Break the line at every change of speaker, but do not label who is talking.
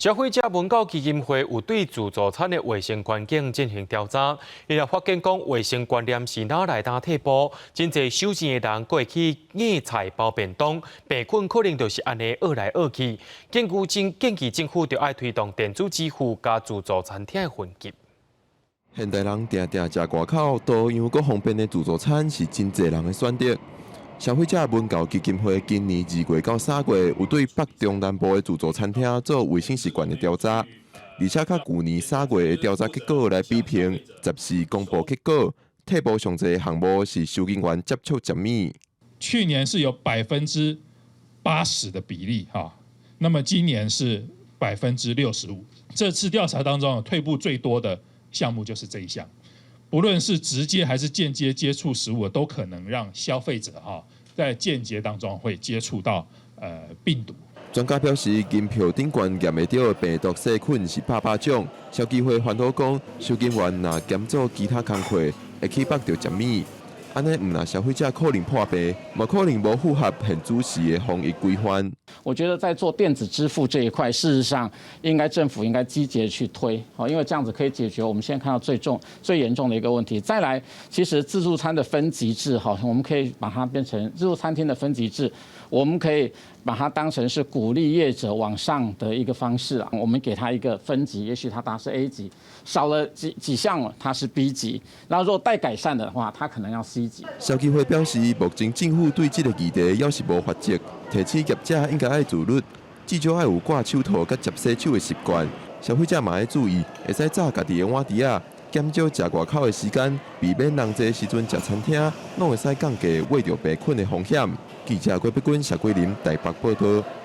消費者文教基金會有對自助餐的衛生環境進行調查，伊也發現講衛生觀念是哪來當退步，真濟收錢的人閣會去硬菜包便當，病菌可能就是按呢僫來僫去。建議政府著愛推動電子支付佮自助餐廳的分級。
現代人定定食外口多樣閣方便的自助餐是真濟人的選擇。消費者文教基金會今年2月到3月有對北中南部的自助餐廳做衛生習慣的調查，而且佮舊年三月的調查結果來比拼，14公布結果，退步上濟項目是收銀員接觸食物。
去年是有80%的比例哈，那麼今年是65%。這次調查當中退步最多的項目就是這一項，不論是直接還是間接接觸食物，都可能讓消費者哈在間接當中會接觸到病毒。
專家表示，銀票頂懸驗會著的病毒細菌是百百種。消基會煩惱講，收銀員若兼做其他工課，會去縛著食物，按呢毋但消費者可能破病，嘛可能無符合現主時的防疫規範。
我覺得在做電子支付這一塊，事實上應該政府應該積極去推，因為這樣子可以解決我們現在看到最重、最嚴重的一個問題。再來，其實自助餐的分級制，哈，我們可以把它變成自助餐廳的分級制，我們可以把它當成是鼓勵業者往上的一個方式啊。我們給他一個分級，也許他達是 A 級，少了幾幾項，它是 B 級。然後如果待改善的話，它可能要 C 級。
消基會表示，目前政府對這個議題猶是無罰則，提醒業者應該愛自律，至少愛有掛手套佮捷洗手的習慣。消費者嘛愛注意，會使紮家己的碗櫥仔，減少食外口的時間，避免人濟時陣食餐廳，攏會使降低秽著病菌的風險。記者郭碧君、謝桂林台北報道。